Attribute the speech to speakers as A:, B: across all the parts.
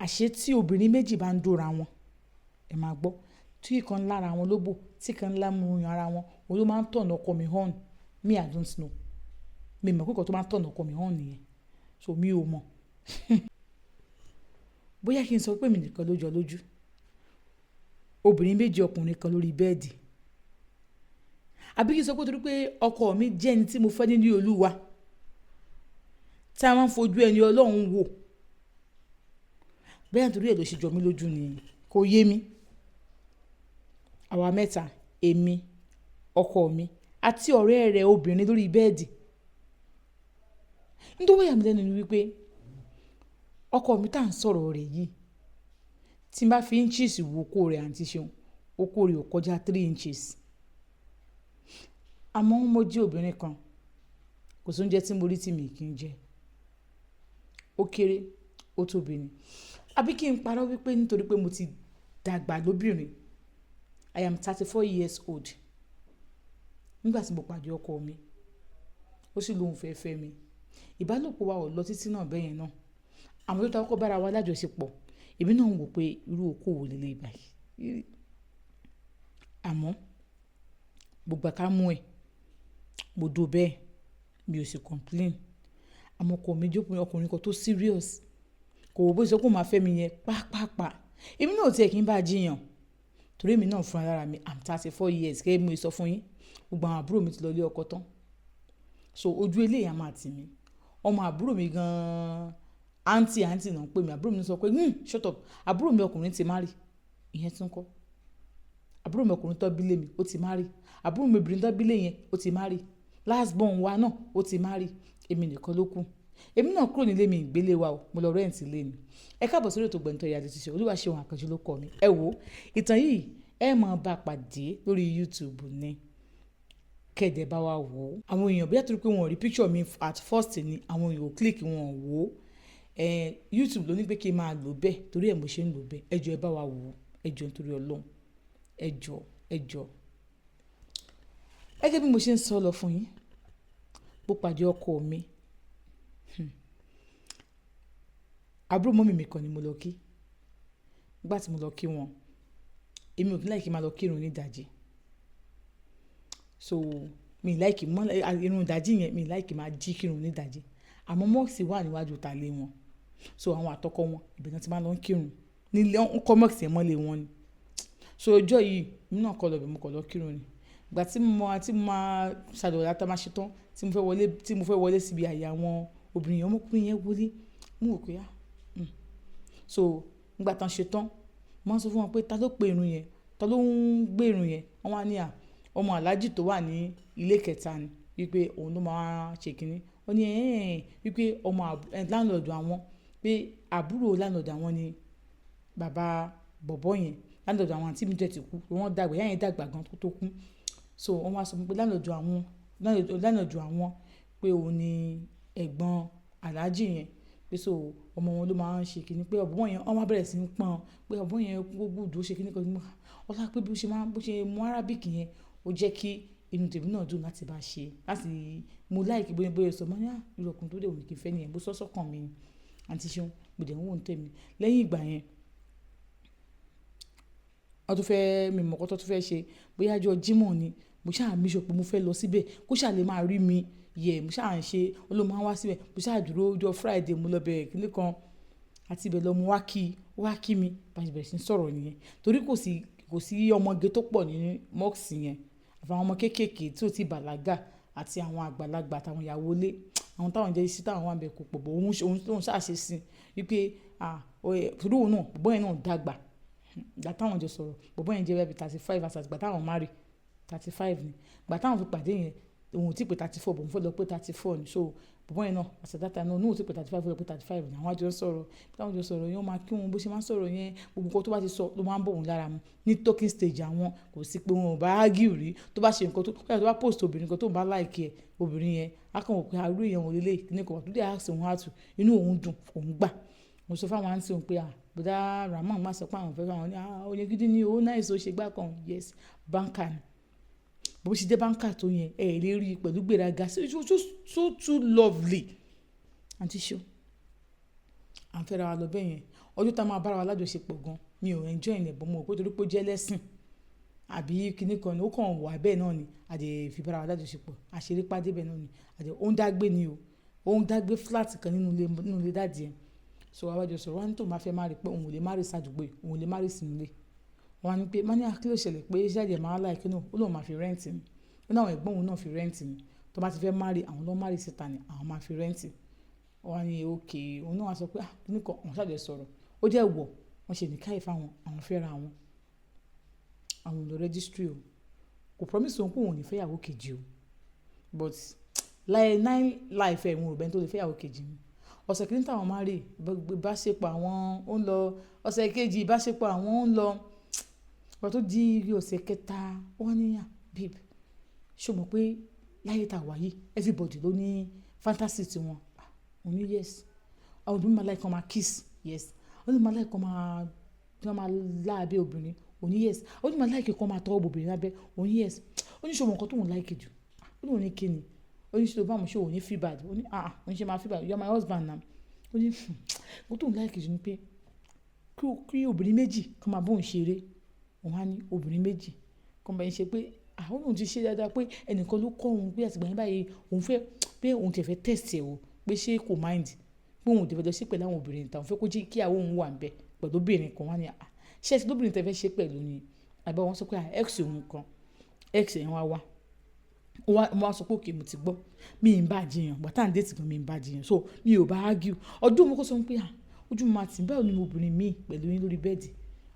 A: Àṣé tí obìnrin méjì bá ń dóra wọn, ẹ máa gbọ́, tí ìkan lára wọn lóbò, tí ìkan ńlá mú yan ara wọn, òun ló máa ń turn ọkọ mi on. Me, I don't know. Mi ò mọ̀ pé nǹkan tó máa ń turn ọkọ mi on nìyẹn. So mi ò mọ̀. Bóyá kí n sọ pé èmi nìkan ló jọ lójú. Obìnrin méjì, ọkùnrin kan lórí bẹ́ẹ̀dì. Àbí kí n sọ pé torí pé ọkọ mi jẹ́ ẹni tí mo fẹ́ nínú Olúwa, tí a máa ń fojú ẹni Ọlọ́run wò. Bóyá nítorí ẹ ló ṣe jọ mí lójú ni, kò yé mi. Àwa mẹ́ta, èmi, ọkọ mi àti ọ̀rẹ́ rẹ̀ obìnrin lórí bẹ́ẹ̀dì. N tó wá yà mí lẹ́nu ni wípé ọkọ mi tí à ń sọ̀rọ̀ rẹ̀ yìí, tí n bá fi inches wo okó rẹ̀, àǹtí Ṣeun, okó rẹ̀ ò kọjá 3 inches. Àmọ́ mo jẹ́ obìnrin kan, kò sí oúnjẹ tí mo rí tí mi kì í jẹ. Ó kéré, ó tóbi ni. Àbí kí n parọ́ wípé nítorí pé mo ti dàgbà lóbìnrin. I am 34 years old. Nígbà tí mo pàdé ọkọ mi, ó sì lóhùn fẹ́ fẹ́ mi. Ìbálòpọ̀ wa ò lọ títí náà bẹ́yẹn náà. Àmọ́ tó kọ́kọ́ bá ara wa lájọṣepọ̀, èmi náà ń wò pé irú okó wo leleyi báyìí. Àmọ́ mo gbà ká mú ẹ, mo dó bẹ́ẹ̀, mi ò sì complain. Àmọ́ ọkọ mi jẹ́ ọkùnrin kan tó serious. Kò wò bó ṣe sọ pé òun máa fẹ́ mi yẹn pàápàá. Èmi náà ò tí è kí ń bá jiyàn. Torí èmi náà fún ara mi, I'm 34 years gẹ́gẹ́ bí mo ṣe sọ fún yín. Gbogbo àwọn àbúrò mi ti lọ ilé ọkọ tán. So ojú eléyìí a máa tì mí. Ọmọ àbúrò mi gan-an, aunty, aunty náà ń pè mí. Àbúrò mi sọ pé, shut up." Àbúrò mi ọkùnrin ti marry. Ìyẹn tún kọ́. Àbúrò mi ọkùnrin tó bí lé mi, ó ti marry. Àbúrò mi obìnrin tó bí lé yẹn, ó ti marry. Last born wa náà, ó ti marry. Èmi nìkan ló kù. Èmi náà kúrò nílé mi, ìgbélé wa o, mo lọ rent ilé ni. Ẹ káàbọ̀ sórí ètò Gbẹ̀ǹtọ̀ Reality Show. Olúwaṣeun Àkànjí ló kọ mi. Ẹ wo ìtàn yìí, ẹ máa bá pàdé lórí YouTube ní kẹ̀dẹ̀ bá wa wò ó. Àwọn èèyàn, bí àtúrò pé wọn ò rí picture mi at first ni àwọn èèyàn ò click, wọn ò wò ó. YouTube ló ní pé kí n máa lò bẹ́ẹ̀, torí ẹ̀ mo ṣe ń lò bẹ́ẹ̀. Ẹ jọ̀ọ́, ẹ bá wa wò ó. Ẹ jọ̀ọ́, nítorí Ọlọ́run. Ẹ jọ̀ọ́, ẹ jọ̀ọ́. Gẹ́gẹ́ bí mo ṣe ń sọ lọ fún yín, mo pàdé ọkọ mi. Àbúrò mummy mi kan ni mo lọ kí. Nígbà tí mo lọ kí wọn, èmi ò kí ń like kí n máa lọ kírun ní ìdájí. So mi like mọ́ irun ìdájí yẹn, mi like máa jí kírun ní ìdájí. Àmọ́ mosque wà níwájú ìta ilé wọn. So àwọn àtọkọ wọn, ibẹ̀ ni wọ́n ti máa ń lọ kírun. Nílé wọ́n kọ́ mosque yẹn mọ́lé wọn ni. So ọjọ́ yìí, èmi náà kọ́ lọ bẹ̀, mo kọ̀ lọ kírun ni. Ìgbà tí mo máa ṣàlùwàlá tá máa ṣe tán, tí mo fẹ́ wọlé síbi àyè àwọn obìnrin yẹn, ọmọkùnrin yẹn wọlé. Mo wò pé, ah, So nígbà tán ṣe tán, mo máa ń sọ fún wọn pé ta ló pe irun yẹn? Ta ló ń gbé irun yẹn? Wọ́n wá ní à, ọmọ Alhaji tó wà ní ilé kẹta ni. Wípé òun ló máa ṣe kíní. Ó ní ẹ́ẹ̀, wípé ọmọ landlord àwọn, pé àbúrò landlord àwọn ni bàbá bọ̀bọ́ yẹn. Landlord àwọn àǹtí mi dẹ̀ ti kú. Wọ́n dàgbà, ìyá yẹn dàgbà gan tó kú. So wọ́n wá sọ fún mi pé landlord àwọn pé òun ni ẹ̀gbọ́n Alhaji yẹn. Pé so ọmọ wọn ló máa ń ṣe kíní, pé ọ̀bọ yẹn, wọ́n máa bẹ̀rẹ̀ sí ní pọ́n, pé ọ̀bọ yẹn ó good, ó ṣe kíní kan. Ọlá pé bí ó ṣe máa, bó ṣe mú Arabic yẹn, ó jẹ́ kí inú tèmi náà dùn láti bá ṣe, láti mo like bóyá bóyá sọ, mo ní, "Ah, irú ọkùnrin tó dé wù mí kí n fẹ́ nìyẹn." Bó sọ sọ́kàn mi ni, àǹtí Ṣeun, mo dẹ̀ ń wò ó ní tèmi. Lẹ́yìn ìgbà yẹn, wọ́n tún fẹ́, mi mọ̀ nǹkan tó tún fẹ́ ṣe. Bóyá ọjọ́ Jímọ̀ ni, mo ṣáà make sure pé mo fẹ́ lọ síbẹ̀ kó ṣáà lè máa rí mi. Yeah, mo ṣáà ń ṣe, ó ló máa ń wá síbẹ̀. Mo ṣáà dúró ọjọ́ Friday, mo lọ bẹ̀rẹ̀ kíní kan àti ibẹ̀ lọ mo wá kí, ó wá kí mi. Bá ṣe bẹ̀rẹ̀ sí ní sọ̀rọ̀ nìyẹn. Torí kò sí ọmọge tó pọ̀ ní mosque yẹn. Àfi àwọn ọmọ kéékèèké tí ó ti bàlágà àti àwọn àgbàlagbà àtàwọn ìyàwó ilé. Àwọn táwọn jẹ́ sí táwọn wà níbẹ̀ kò pọ̀, but òun ṣáà ṣe sí wípé, ah, torí òun náà, bọ̀bọ́ yẹn náà dàgbà. Ìgbà táwọn jọ sọ̀rọ̀, bọ̀bọ́ yẹn jẹ́ bí 35 as at ìgbà táwọn marry, 35 ni. Ìgbà táwọn fi pàdé yẹn, òun ò tí pé 34, but òun fẹ́ lọ pé 34 ni. So bọ̀bọ́ yẹn náà, as at that time náà, òun ò tí pé 35, ó fẹ́ lọ pé 35 ni. Àwọn jọ ń sọ̀rọ̀. Bí táwọn jọ sọ̀rọ̀ yẹn, ó máa kí wọn bó ṣe máa ń sọ̀rọ̀ yẹn. Gbogbo nǹkan tó bá ti sọ ló máa ń bọ̀ òun lára mu. Ní talking stage àwọn, kò sí pé wọn ò bá argue rí. Tó bá ṣe nǹkan tó, kódà tó bá post obìnrin kan tó ń bá like ẹ, obìnrin yẹn, á kàn wò pé irú èèyàn wo leléyìí, kíni kan. Tó dé ask òun out, inú òun dùn, òun gbà. Mo sọ fún àwọn aunty òun pé, ah, Bọ̀dá Rahman máa sọ pé àwọn fẹ́ fẹ́ àwọn ní, ah, oyin gidi ni ó nice, ó ṣe gbá kan. Yes, banker ni. Bó ṣe jẹ́ banker tó yẹn, ẹ lè rí i pẹ̀lú gbéraga. So so so too lovely. Àǹtí Ṣeun. À ń fẹ́ra wa lọ bẹ́ẹ̀ yẹn. Ọjọ́ tá a máa bá ara wa lájọṣepọ̀ gan, mi ò enjoy ẹ̀, but mo rò pé torí pé ó jẹ́ ẹlẹ́sìn àbí kíni kan ni, ó kàn wà bẹ́ẹ̀ náà ni. A dẹ̀ fi bá ara wa lájọṣepọ̀. A ṣeré pàdé bẹ́ẹ̀ náà ni. A dẹ̀, ó ń dàgbé ni o. Ó ń dàgbé flat kan nínú ilé daddy ẹ̀. So a wá jọ sọ̀rọ̀, ó wá ní tóun bá fẹ́ marry pé òun ò lè marry sí àdúgbò yìí, òun ò lè marry sínú ilé. Wọ́n wá ní pé, mo ní à kí ló ṣẹlẹ̀ pé ṣé daddy ẹ̀ máa like no, ó lóun máa fi rent ni. Ó ní àwọn ẹ̀gbọ́n òun náà fi rent ni. Tó bá ti fẹ́ marry, àwọn ló marry síta ni, àwọn máa fi rent. Ó wá ní okay, òun náà wá sọ pé ah kíni kan, wọ́n ṣàjọ sọ̀rọ̀. Ó jẹ́ wọ̀, wọ́n ṣe nikah fún àwọn, àwọn fẹ́ra wọn. Àwọn ò lọ registry o. Kò promise òun pé òun ò ní fẹ́ ìyàwó kejì o. But láì nine life ẹ̀, òun ò rò bẹ́ẹ̀ tó lè fẹ́ ìyàwó kejì ni. Ọ̀sẹ̀ kìíní tí àwọn marry, ìbáṣepọ̀ àwọn ó ń lọ. Ọ̀sẹ̀ kejì, ìbáṣepọ̀ àwọn ó ń lọ. Ìgbà tó di ọ̀sẹ̀ kẹta, ó wá ní, "Ah babe, ṣé o mọ̀ pé láyé tá wà yìí everybody ló ní fantasy tí wọn?" Ah, mo ní yes. Àwọn obìnrin máa like kí wọ́n máa kiss, yes. Wọ́n máa like kí wọ́n máa lá abẹ́ obìnrin, ó ní yes. Ó ní máa like kí wọ́n máa tọwọ́ bọ obìnrin lábẹ́, ó ní yes. Ó ní ṣé o mọ̀ nǹkan tó ń like jù? Ó ní òun ní kí ni? Ó ní ṣé o bá mọ̀ ṣé o ní feel bad? Ó ní ah ah, òun ṣe máa feel bad, you are my husband now. Ó ní nǹkan tó ń like jù ni pé kí obìnrin méjì kan máa bá òun ṣeré. Òun á ní obìnrin méjì kan bá yín ṣe pé ah, ó ní òun ti ṣe dáadáa pé ẹnìkan ló kọ́ òun pé àtìgbà yẹn báyìí òun fẹ́ pé òun tiẹ̀ fẹ́ test ẹ̀ wò pé ṣé kò mind pé òun ò dẹ̀ fẹ́ lọ ṣe pẹ̀lú àwọn obìnrin ìta, òun fẹ́ kó jẹ́ kí ìyàwó òun wà níbẹ̀ pẹ̀lú obìnrin kan. Wọ́n á ní ah, ṣé ẹ ti lóbìnrin tí ẹ fẹ́ ṣe pẹ̀lú ni? Àbí wọ́n sọ pé ah, ex òun kan, ex yẹn wá wá. Ó wá sọ pé okay, mo ti gbọ́. Mi ì bá jiyàn, ìgbà tá ń date gan mi ì bá jiyàn. So mi ò bá argue. Ọdún mo kọ́ sọ pé ah, ojú mi máa tì, báwo ni obìnrin mi pẹ̀lú yín lórí bẹ́ẹ̀dì?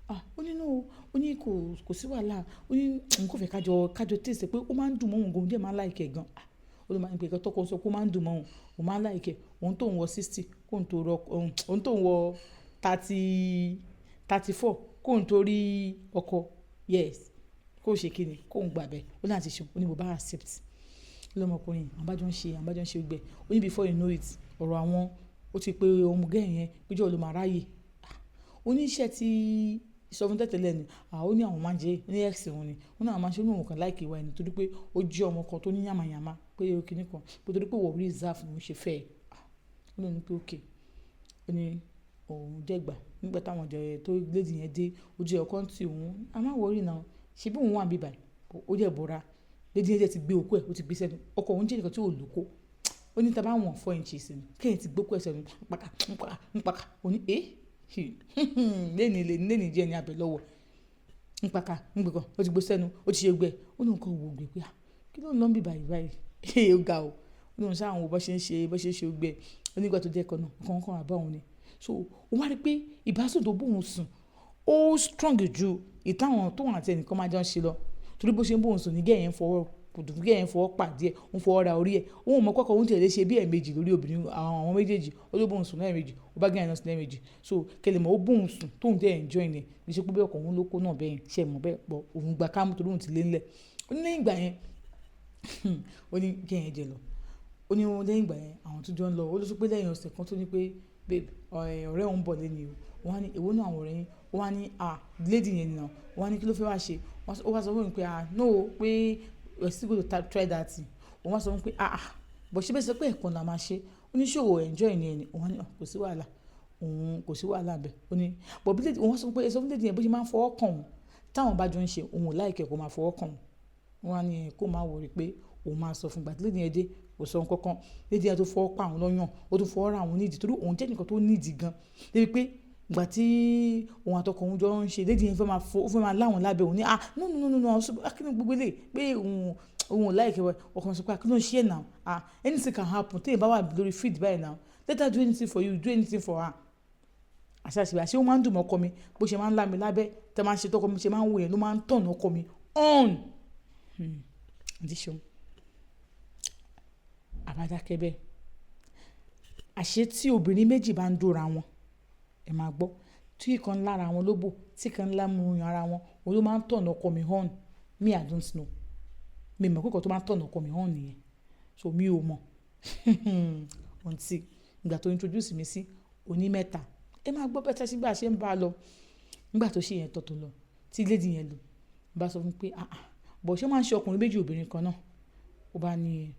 A: Ah, ó ní no, ó ní kò sí wàhálà. Ó ní òun kò fẹ́ ká jọ taste pé ó máa ń dùn mọ́ òun gan, òun dẹ̀ máa ń like ẹ̀ gan. Ah, ó ló máa ń pè nǹkan tó sọ pé ó máa ń dùn mọ́ òun, òun máa ń like ẹ̀. Òun tó ń wọ 60, kó ń tó rọ, òun tó ń wọ 34, kó ń tó rí ọkọ. Yes, kó ṣe kíni, kó ń gbà bẹ́ẹ̀. Ó ní àti ṣe, ó ní mo bá accept. Lọ́mọkùnrin, àwọn bá jọ ń ṣe, àwọn bá jọ ń ṣe gbogbo ẹ̀. Ó ní before you know it, ọ̀rọ̀ àwọn ó ti pé ọmọ girl yẹn pé ọjọ́ wo ló máa ráyè. Ah, ó ní iṣẹ́ tí sọ fún tẹ́tẹ́lẹ̀ ni. Ah, ó ní àwọn máa ń jẹ, ó ní ex òun ni. Ó ní àwọn máa ń ṣe, ó ní òun kàn like ìwà ẹni torí pé ó jẹ́ ọmọ kan tó ní yàmàyàmá pé kíni kan, pé torí pé ìwọ reserve ni òun ṣe fẹ́ ẹ. Ah, ó ní pé okay. Ó ní òun dẹ̀ gbà nígbà táwọn jọ tó lady yẹn dé, ojú ẹ̀ kan tí òun, a má worry now. Ṣé bí òun wà níbí báyìí? Ó dẹ̀ bọ́ra. Lady yẹn dẹ̀ ti gbé okó ẹ̀, ó ti gbé sẹ́nu. Ọkọ òun jẹ́ ẹnìkan tí ò lóko. Ó ní tí a bá wọ̀n 4 inches ni, kí ẹ̀yin ti gbé okó ẹ̀ sẹ́nu, ńpaka, ńpaka, ńpaka. Ó ní eh, lẹ́ni lẹ́ni lẹ́ni jẹ́ ẹni abẹ lọ́wọ́. Ńpaka, ńgbẹ̀kan, ó ti gbé sẹ́nu, ó ti ṣe gbogbo ẹ̀. Ó ní nǹkan wo gbé pé ah, kí ló ń lọ níbí báyìí báyìí? Ó ga o. Ó ní òun ṣá àwọn bó ṣe ń ṣe, bó ṣe ń ṣe gbogbo ẹ̀. Ó ní ìgbà tó jẹ́ kan náà, nǹkan kan wá bá òun ni. So òun wá rí pé ìbásùn tó bá òun sùn, ó strong ju ìtàwọn tóun àti ẹnìkan máa jọ ń ṣe lọ. Torí bó ṣe ń bá òun sùn ní girl yẹn fọwọ́, girl yẹn fọwọ́ pàdé ẹ̀, ó ń fọwọ́ ra orí ẹ̀. Òun ò mọ̀ pé ọkọ òun tí ẹ lè ṣe bí ẹ̀ẹ̀mejì lórí obìnrin àwọn méjèèjì. Ó ló bá òun sùn lẹ́ẹ̀mejì, ó bá girl yẹn náà sùn lẹ́ẹ̀mejì. So kẹ́ lè mọ̀ ó bá òun sùn tóun dẹ̀ enjoy ni. Kì í ṣe pé bí ọkọ òun ló kó náà bẹ́ẹ̀ yẹn, ṣé ẹ mọ̀ bẹ́ẹ̀, but òun gba kámú torí òun ti lé ńlẹ̀. Ó ní lẹ́yìn ìgbà yẹn, ó ní girl yẹn jẹ lọ. Ó ní lẹ́yìn ìgbà yẹn àwọn tó jọ ń lọ. Ó ló sọ pé lẹ́yìn ọ̀sẹ̀ kan tó ní pé babe, ọ̀rẹ́ òun ń bọ̀ lónìí o. Ó wá ní èwo nínú àwọn ọ̀rẹ́ yín? Ó wá ní ah, lady yẹn ni now. Ó wá ní kí ló fẹ́ wá ṣe? Ó wá sọ fún òun pé ah no pé we are still going to try that thing. Òun wá sọ fún un pé ah ah, but ṣé bẹ́ẹ̀ sọ pé ẹ̀kan la máa ṣe? Ó ní ṣé o enjoy ni ẹ ni? Òun wá ní kò sí wàhálà. Òun kò sí wàhálà bẹ́ẹ̀. Ó ní but bí lady, òun wá sọ pé ẹ sọ fún lady yẹn bó ṣe máa ń fọwọ́ kàn òun. Tí àwọn bá jọ ń ṣe, òun ò like ẹ̀ kó máa fọwọ́ kàn òun. Ó wá ní kó má worry pé òun máa sọ fún un. Ìgbà tí lady yẹn dé, kò sọ nǹkan kan. Lady yẹn tó fọwọ́ pa òun lọ́yàn, ó tún fọwọ́ ra òun nídìí torí òun jẹ́ ẹnìkan tó nídìí gan. Débi pé ìgbà tí òun àti ọkọ òun jọ ń ṣe, lady yẹn fẹ́ máa fọ, ó fẹ́ máa lá òun lábẹ́ òun ní ah no, no, no, no, no, kí ni gbogbo eléyìí? Pé òun ò like ẹ̀. Ọkọ òun sọ pé ah kí ló ń ṣe ẹ now? Ah, anything can happen. Tí èèyàn bá wà lórí field báyìí now, let her do anything for you, do anything for her. Àṣà àṣìbí, àṣé ó máa ń dùn mọ́ ọkọ mi bó ṣe máa ń lá mi lábẹ́, tí a máa ń ṣe tọkọ mi ṣe máa ń wò yẹn ló máa ń turn ọkọ mi on. Àǹtí Ṣeun. A bá dákẹ́ bẹ́ẹ̀. Àṣé tí obìnrin méjì bá ń dóra wọn, ẹ máa gbọ́. Tí ìkan lára wọn lóbò, tí ìkan ńlá mú ọyàn ara wọn, òun ló máa ń turn ọkọ mi on. Me, I don't know. Mi ò mọ̀ pé nǹkan tó máa ń turn ọkọ mi on nìyẹn. So mi ò mọ̀. Until ìgbà tó introduce mi sí oní mẹ́ta. Ẹ máa gbọ́ bẹ́ẹ̀ tí bá ṣe ń bá a lọ. Nígbà tó ṣe yẹn tán tó lọ, tí lady yẹn lọ, mo bá sọ fún un pé ah ah, but ṣé ó máa ń ṣe ọkùnrin méjì obìnrin kan náà? Ó bá ní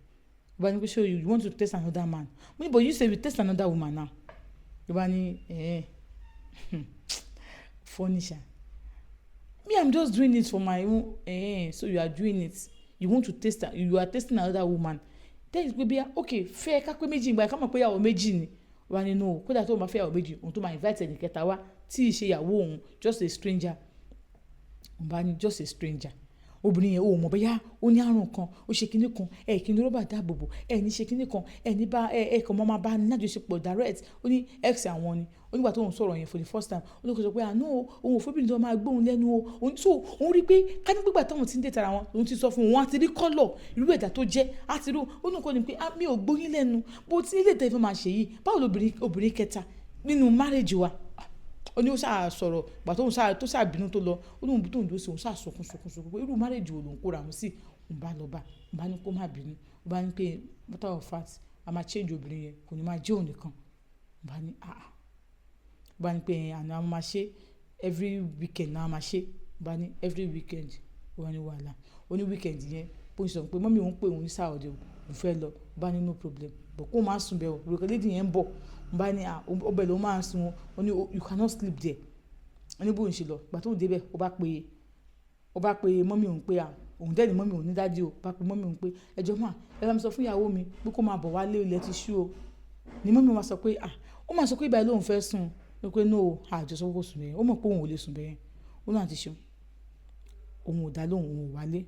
A: pé so you want to test another man? Mo ní but you say you test another woman now. Ló bá ní, "Ẹ̀hẹn, funny sha. Me, I'm just doing it for my own." "Ẹ̀hẹn, so you are doing it. You want to taste, you are tasting another woman." Then pé bí, okay, fẹ́ ká pé méjì ìgbà ká mọ̀ pé ìyàwó méjì ni. Ó bá ní no, kódà tó bá fẹ́ ìyàwó méjì, òun tó máa invite ẹni kẹta wá tí ì ṣe ìyàwó òun, just a stranger. Òun bá ní just a stranger. Obìnrin yẹn ò mọ̀ bóyá ó ní àrùn kan, ó ṣe kíní kan, ẹ kí ni rọ́bà dáàbòbò, ẹ ní ṣe kíní kan, ẹ ní bá ẹ ẹ kàn máa bá ní àjọṣepọ̀ direct. Ó ní ex àwọn ni. Ó nígbà tó ń sọ̀rọ̀ yẹn for the first time, ó ní kó sọ pé, "Àná o, òun ò fẹ́ obìnrin tó máa gbóhùn lẹ́nu o." So òun rí pé ká ní pé ìgbà táwọn tí ń date ara wọn, òun ti sọ fún òun, á ti rí colour irú ẹ̀dá tó jẹ́, á ti rí. Ó ní kó ní pé, "Ah, mi ò gbóyún lẹ́nu. Bó tí ilé ìtẹ́ fẹ́ máa ṣe yìí, báwo lobìnrin, obìnrin kẹta nínú marriage wa?" Ó ní ó sá sọ̀rọ̀, ìgbà tó ń sá, tó sá bínú tó lọ, ó ní òun tó ń dúró sí, òun sá sunkún, sunkún, sunkún pé irú marriage wo ló ń kóra òun sí. Òun bá lọ bá, òun bá ní kó má bínú. Ó bá ní pé matter of fact, a máa change obìnrin yẹn, kò ní máa jẹ́ òun nìkan. Òun bá ní, "Àá." Ó bá ní pé àná a máa ṣe every weekend náà a máa ṣe. Ó bá ní every weekend, ó bá ní wàhálà. Ó ní weekend yẹn, bó ṣe sọ pé mummy òun pé òun ní Saturday, òun fẹ́ lọ. Ó bá ní no problem, but kó má sùn bẹ́ẹ̀ o. Ìròkè lady yẹn ń bọ̀. Òun bá ní, "À, ó bẹ̀ ló máa sùn." Ó ní you cannot sleep there. Ó ní bó ń ṣe lọ. Ìgbà tó ń dé bẹ̀, ó bá pe mummy òun pé, à, òun dẹ̀ ní mummy òun ní daddy o. Ó bá pe mummy òun pé, "Ẹ jọ̀ọ́ má, ẹ bá mi sọ fún ìyàwó mi pé kó máa bọ̀ wá lé, ilẹ̀ ti ṣú o." Ni mummy máa sọ pé, "À, ó máa sọ pé ìgbà yìí lóun fẹ́ sùn." Ó pé no, a jọ sọ pé kó sùn bẹ́ẹ̀. Ó mọ̀ pé òun ò lè sùn bẹ́ẹ̀. Ó náà ti ṣeun. Òun ò dá lóhùn, òun ò wálé.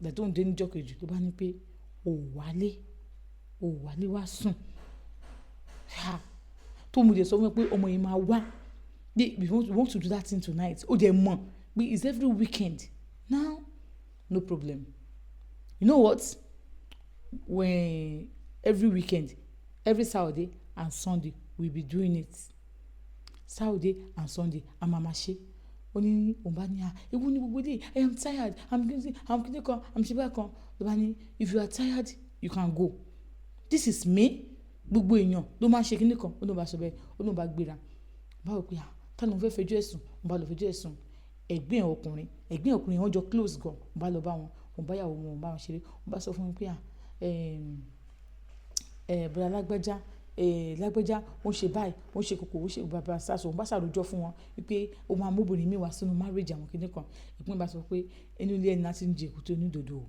A: Ìgbà tó ń dé ní ìjọ́ kejì, ló bá ní pé, "O ò wálé, o ò wálé wá sùn." Ha! Tó mú dẹ̀ sọ fún mi pé ọmọ yìí máa wá. Pé we want to do that thing tonight. Ó dẹ̀ mọ̀ pé it's every weekend. Now, no problem. You know what? When every weekend, every Saturday and Sunday, we be doing it. Saturday and Sunday, a máa ma ṣe. Ó ní òun bá ní, "À, ewu ní gbogbo eléyìí. I am tired. I'm busy. I'm kíni kan, I'm ṣe bákan." Ló bá ní, "If you are tired, you can go. This is me. Gbogbo èèyàn ló máa ń ṣe kíni kan." Ó ní òun bá sọ bẹ́ẹ̀. Ó ní òun bá gbéra. Bá wò pé, à, ta ló ń fẹ́ fẹjọ́ ẹ̀ sùn? Òun bá lọ fẹjọ́ ẹ̀ sùn. Ẹ̀gbọ́n ọkùnrin, ẹ̀gbọ́n ọkùnrin wọ́n jọ close gan. Òun bá lọ bá wọn, òun bá ìyàwó wọn, òun bá wọn ṣeré. Òun bá sọ fún wọn pé, "À, bọ̀dá lágbájá, lágbájá, ó ń ṣe báyìí, ó ń ṣe kòkò, ó ń ṣe bàbá sásùn." Òun bá ṣàròjọ fún wọn wípé ó máa mú obìnrin mì wá sínú marriage àwọn kíni kan. Ẹ̀gbọ́n bá sọ pé inú ilé ẹni láti ń jẹ èkúté onídòdó o.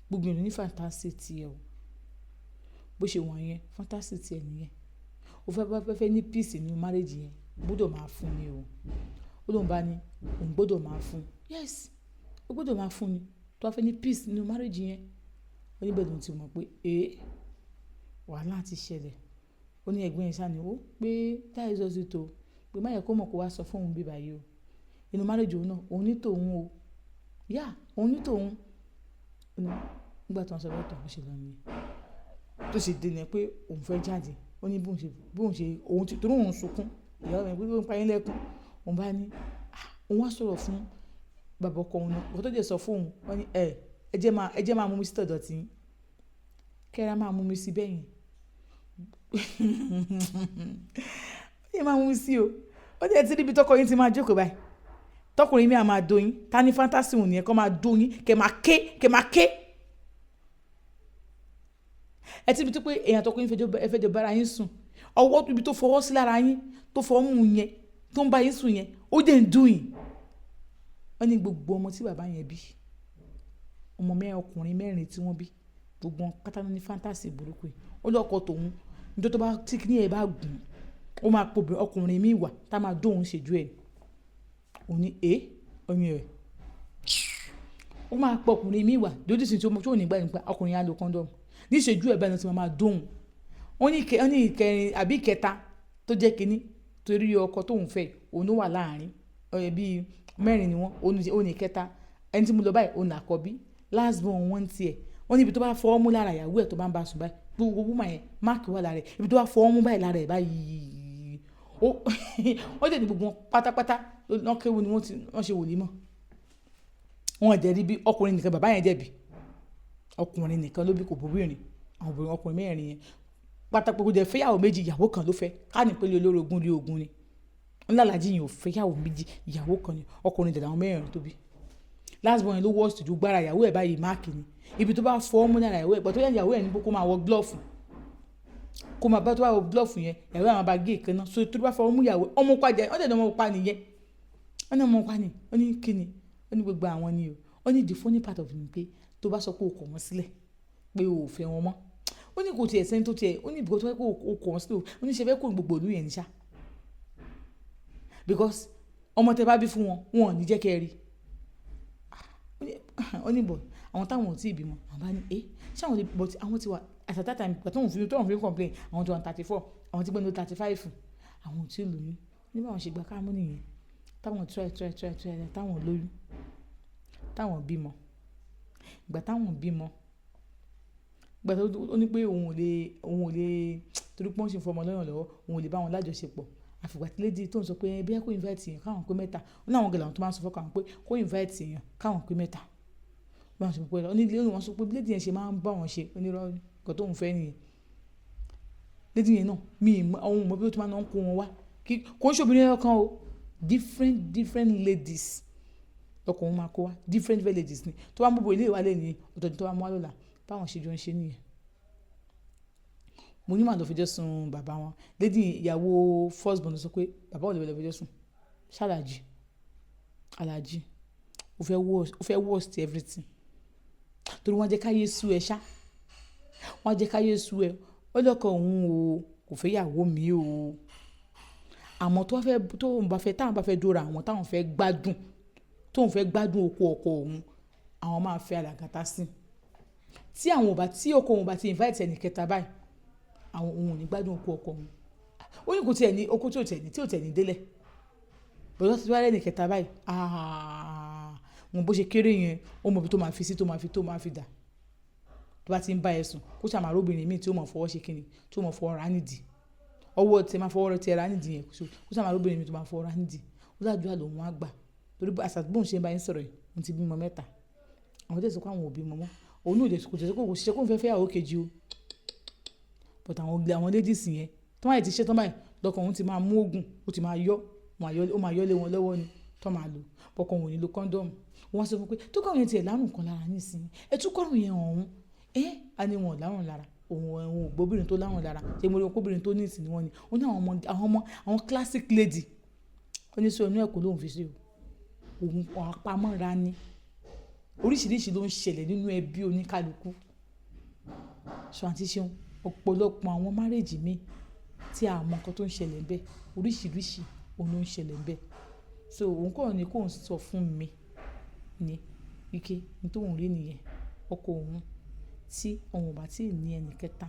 A: Gbogbo ènìyàn ní fantasy ti ẹ o. Bó ṣe wọ̀n yẹn, fantasy ti ẹ nìyẹn. Ó fẹ́ bá fẹ́ ní peace nínú marriage yẹn, ó gbọdọ̀ máa fún ni o. Ó lóun bá ní òun gbọdọ̀ máa fún. Yes, ó gbọdọ̀ máa fún ni. Tó bá fẹ́ ní peace nínú marriage yẹn. Ó ní bẹ́ẹ̀ lóun ti mọ̀ pé, "Eh, wàhálà ti ṣẹlẹ̀." Ó ní ẹ̀gbọ́n yẹn sá ni ó pé that is just it o. Pé má yẹ kó mọ̀ kó wá sọ fún òun bí báyìí o. Inú marriage òun náà, òun ní tòun o. Yeah, òun ní tòun. Ó ní nígbà tí wọ́n sọ bẹ́ẹ̀ tán, bó ṣe lọ nìyẹn. Tó ṣe dé ni pé òun fẹ́ jáde. Ó ní bóun ṣe, òun ti, torí òun ń sunkún. Ìyàwó mi pé ó ń pa yín lẹ́kún. Òun bá ní, "Ah," òun wá sọ̀rọ̀ fún bàbá ọkọ òun náà. Ǹkan tó jẹ́ sọ fún òun, wọ́n ní, "Ẹ, ẹ jẹ́ máa mú mi sí tọ̀dọ̀ tí yín. Kẹ́ra máa mú mi sí bẹ́ẹ̀ yẹn." Ó yẹ máa mú mi sí o. Ó dẹ̀ ti rí ibi tọkọ yín ti máa jókòó báyìí. Tọkùnrin mi á máa do yín. Ta ni fantasy òun nìyẹn kó máa do yín, kẹ́ máa ké, kẹ́ máa ké. Ẹ ti rí ibi tó pé èèyàn tọkọ yín ẹ fẹ́ jọ bá ara yín sùn. Ọwọ́ ibi tó fọwọ́ sí lára yín, tó fọwọ́ mú yẹn, tó ń bá yín sùn yẹn, ó dẹ̀ ń dùn yín. Wọ́n ní gbogbo ọmọ tí bàbá yẹn bí, ọmọ mẹ́rin, ọkùnrin mẹ́rin tí wọ́n bí, gbogbo wọn pátá ní fantasy burúkú yìí. Ó lọ́kọ tòun, níjọ́ tó bá tí kíní ẹ bá gùn, ó máa po ọkùnrin mí wá tá máa dó òun ṣe ju ẹ. Ó ní, "Eh, oyún ẹ̀." Ó máa po ọkùnrin mí wá lójú ìsìn tí ó ní gbà nípa ọkùnrin á lo condom. Ní ìṣẹ́jú ẹ̀ bẹ́ẹ̀ ni ó ti máa dó òun. Ó ní ìkẹrin àbí ìkẹta tó jẹ́ kíní torí ọkọ tó ń fẹ́, òun ló wà láàrin. Bí mẹ́rin ni wọ́n, òun ní ìkẹta. Ẹni tí mo lọ báyìí, òun ní àkọ́bí. Last born wọ́n ti ẹ̀. Wọ́n ní ibi tó bá fọwọ́ mú lára ìyàwó ẹ̀ tó bá ń bá sùn báyìí, gbogbo woman yẹn, mark wà lára ẹ̀. Ibi tó bá fọwọ́ mú báyìí lára ẹ̀ báyìí, ó dẹ̀ ní gbogbo wọn pátápátá lọ́ kéwu ni wọ́n ṣe wòlímọ̀. Wọ́n dẹ̀ rí bí ọkùnrin nìkan bàbá yẹn jẹ̀bi. Ọkùnrin nìkan ló bí, kò bí obìnrin. Àwọn obìnrin ọkùnrin mẹ́rin yẹn pátápátá kò dẹ̀ fẹ́ ìyàwó méjì, ìyàwó kan ló fẹ́. Ká ní pé ilé olórogún ilé ogun ni. Wọ́n ní Alhaji yẹn ò fẹ́ ìyàwó méjì, ìyàwó kan ni. Ọkùnrin dẹ̀ làwọn mẹ́rin tó bí. Last born yẹn ló worst ju gbára ìyàwó ẹ̀ báyìí, mark ni. Ibi tó bá fọwọ́ mú lára ìyàwó ẹ̀, ìgbà tó yẹ ìyàwó ẹ̀ ní pé kó máa wọ glove. Kó máa bá tó bá wọ glove yẹn, ìyàwó ẹ̀ máa bá gé èékánná. So tó bá fọwọ́ mú ìyàwó, ọmọ pa jẹ, wọ́n dẹ̀ ní ọmọ pa nìyẹn. Wọ́n ní ọmọ pa ni. Ó ní kí ni? Ó ní gbogbo àwọn ni o. Ó ní the funny part of it ni pé tó bá sọ pé o kọ̀ wọ́n sílẹ̀, pé o ò fẹ́ wọn mọ́. Ó ní kò tiẹ̀ sẹ́ni tó tiẹ̀, ó ní ìbò tó fẹ́ pé o kọ̀ wọ́n sílẹ̀, ó ní ṣe fẹ́ kó gbogbo ìlú yẹn ní ṣá. Because ọmọ tẹ bá bí fún wọn, wọn ò ní jẹ́ kí ẹ rí. Ó ní but àwọn táwọn ò tí ì bímọ, àwọn bá ní, "Eh, ṣé àwọn lè?" But àwọn ti wà at that time, ìgbà tóun fi complain, àwọn ti wà 34, àwọn ti gbé ní 35, àwọn ò tí ì lóyún. Ní báwọn ṣe gba kámú nìyẹn. Táwọn try, try, try, try, táwọn lóyún, táwọn bímọ. Ìgbà táwọn bímọ, ìgbà tó ó ní pé òun ò lè, torí pé wọ́n sì ń fọmọ lọ́yàn lọ́wọ́, òun ò lè bá wọn lájọṣepọ̀. Àfi ìgbà tí lady tó ń sọ pé bí ẹ kó invite èèyàn káwọn pé mẹ́ta. Ó ní àwọn girl àwọn tó máa ń sọ fún àwọn pé kó invite èèyàn káwọn pé mẹ́ta. Bí wọ́n ṣe pé, ó ní wọ́n sọ pé lady yẹn ṣe máa ń bá wọn ṣe. Ó ní irọ́, nǹkan tó ń fẹ́ nìyẹn. Lady yẹn náà, mi ò mọ̀, òun ò mọ̀ bí ó ti máa ń kó wọn wá. Kí kò ń ṣe obìnrin ẹyọ kan o. Different, different ladies lọkọ òun máa kó wá. Different different ladies ni. Tó bá mú bo ilé ìwà lẹ́ni, ọ̀tọ̀ ni tó bá mú wá lọ́la. Báwọn ṣe jọ ń ṣe nìyẹn. Mo ní màá lọ fẹjọ́ sun bàbá wọn. Lady ìyàwó first born sọ pé bàbá ò lè lọ fẹjọ́ sùn. Ṣé Alhaji? Alhaji, ó fẹ́ worst everything. Torí wọ́n jẹ́ káyé sú ẹ ṣá. Wọ́n jẹ́ káyé sú ẹ. Ó lọ́kọ òun o, kò fẹ́ ìyàwó mi o. Àmọ́ tó fẹ́, tó ń bá fẹ́, táwọn bá fẹ́ dóra àwọn, táwọn fẹ́ gbádùn, tóun fẹ́ gbádùn oko ọkọ òun, àwọn máa fẹ́ alàgàtà sí. Tí àwọn ò bá, tí ọkọ òun bá ti invite ẹni kẹta báyìí, àwọn òun ò ní gbádùn oko ọkọ òun. Ó ní kò tí ẹ ní oko tí ò tẹ̀ ní, tí ò tẹ̀ ní délẹ̀. But tó ti wá rẹ́ni kẹta báyìí, ah, wọn bó ṣe kéré yẹn, ó mọ ibi tó máa fi sí, tó máa fi dà. Tó bá ti ń bá ẹ sùn, kó ṣà máa rí obìnrin míì tí ó mọ̀ fọwọ́ ṣe kíni, tí ó mọ̀ fọwọ́ ra nídìí. Ọwọ́ tí ẹ máa fọwọ́ tí ẹ ra nídìí yẹn, kó ṣà máa rí obìnrin míì tó máa fọwọ́ ra nídìí. Ó ládùrá lòun á gbà. Torí àṣà bóun ṣe ń bá yín sọ̀rọ̀ yìí, òun ti bímọ mẹ́ta. Àwọn dẹ̀ sọ pé àwọn ò bímọ mọ́. Òun náà kò tẹ̀ sọ pé kò ṣiṣẹ́ kó ń fẹ́ fẹ́ ìyàwó kejì o. But àwọn ladies yẹn, tí wọ́n bá ti ṣe tán báyìí, lọ́kọ òun ti máa mú òògùn, ó ti máa yọ, ó máa yọ lé wọn lọ́wọ́ ni tó máa lò. Ọkọ òun ò ní lo condom. Wọ́n sọ fún pé tó kọ́ yẹn ti ẹ̀ lárùn kan lára nísìnyí. Ẹ tún kọ́rùn yẹn ọ̀hún. Ẹ́, a ní wọn ò lárùn lára. Òun ò gbọ́ obìnrin tó lárùn lára. Ṣé mo rí wọn pé obìnrin tó ní ìsìn ni wọ́n ni. Ó ní àwọn ọmọ, àwọn classic lady. Ó ní sọ inú ẹ̀ kò lóhùn fi ṣe o. Òun àpamọ́ra ni. Oríṣìíríṣìí ló ń ṣẹlẹ̀ nínú ẹbí oníkálukú. So àǹtí Ṣeun, ọ̀pọ̀lọpọ̀ àwọn marriage mi tí a mọ nǹkan tó ń ṣẹlẹ̀ níbẹ̀, oríṣìíríṣìí òun ló ń ṣẹlẹ̀ níbẹ̀. So òun kọ́ ni kó ń sọ fún mi ní wípé ní tó ń rí nìyẹn, ọkọ òun tí òun ò bá tí ì ní ẹni kẹta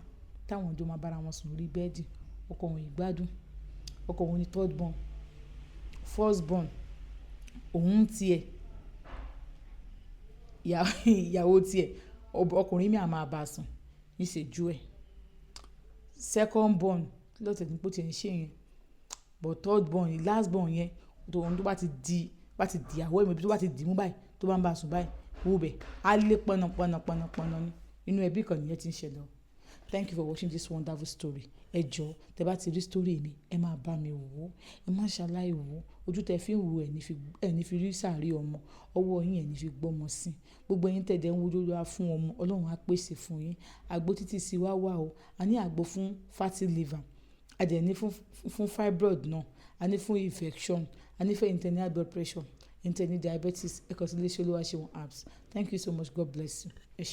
A: táwọn jọ máa bá ara wọn sùn lórí bẹ́ẹ̀dì, ọkọ òun ì gbádùn. Ọkọ òun ni third born, first born, òun ti ẹ̀, ìyàwó ti ẹ̀, ọkùnrin mi a máa bá a sùn níṣe ju ẹ̀. Second born, kí ló tẹ̀ ní pé ó ti ń ṣe yẹn. But third born, last born yẹn, tó bá ti di ìyàwó ẹ̀ mọ́ ibi tó bá ti dì mú báyìí, tó bá ń bá a sùn báyìí, wó bẹ̀, á lé pọ̀nà pọ̀nà pọ̀nà pọ̀nà ni. Inú ẹbí kan nìyẹn tí ń ṣẹlẹ̀ o. Thank you for watching this wonderful story. Ẹ jọ̀ọ́, tẹ bá ti rí story mi, ẹ máa bá mi wò ó. Ẹ má ṣaláì wò ó. Ojú tẹ fi ń wò ẹ ní fi rí sàárè ọmọ. Ọwọ́ yín ẹ ní fi gbọ́mọ sí. Gbogbo ẹ̀yin tẹ̀dẹ̀ ń wojú Olúwa fún ọmọ, Ọlọ́run á pèsè fún yín. Àgbo títí sí wá wà o. A ní àgbo fún fatty liver. A dẹ̀ ní fún fibroid náà. A ní fún infection. A ní fún ẹ̀yin tẹ ní high blood pressure, ẹ̀yin tẹ ní diabetes. Ẹ kàn sí ilé iṣẹ́ Olúwaṣeun Herbs. Thank you so much. God bless you. Ẹ ṣé.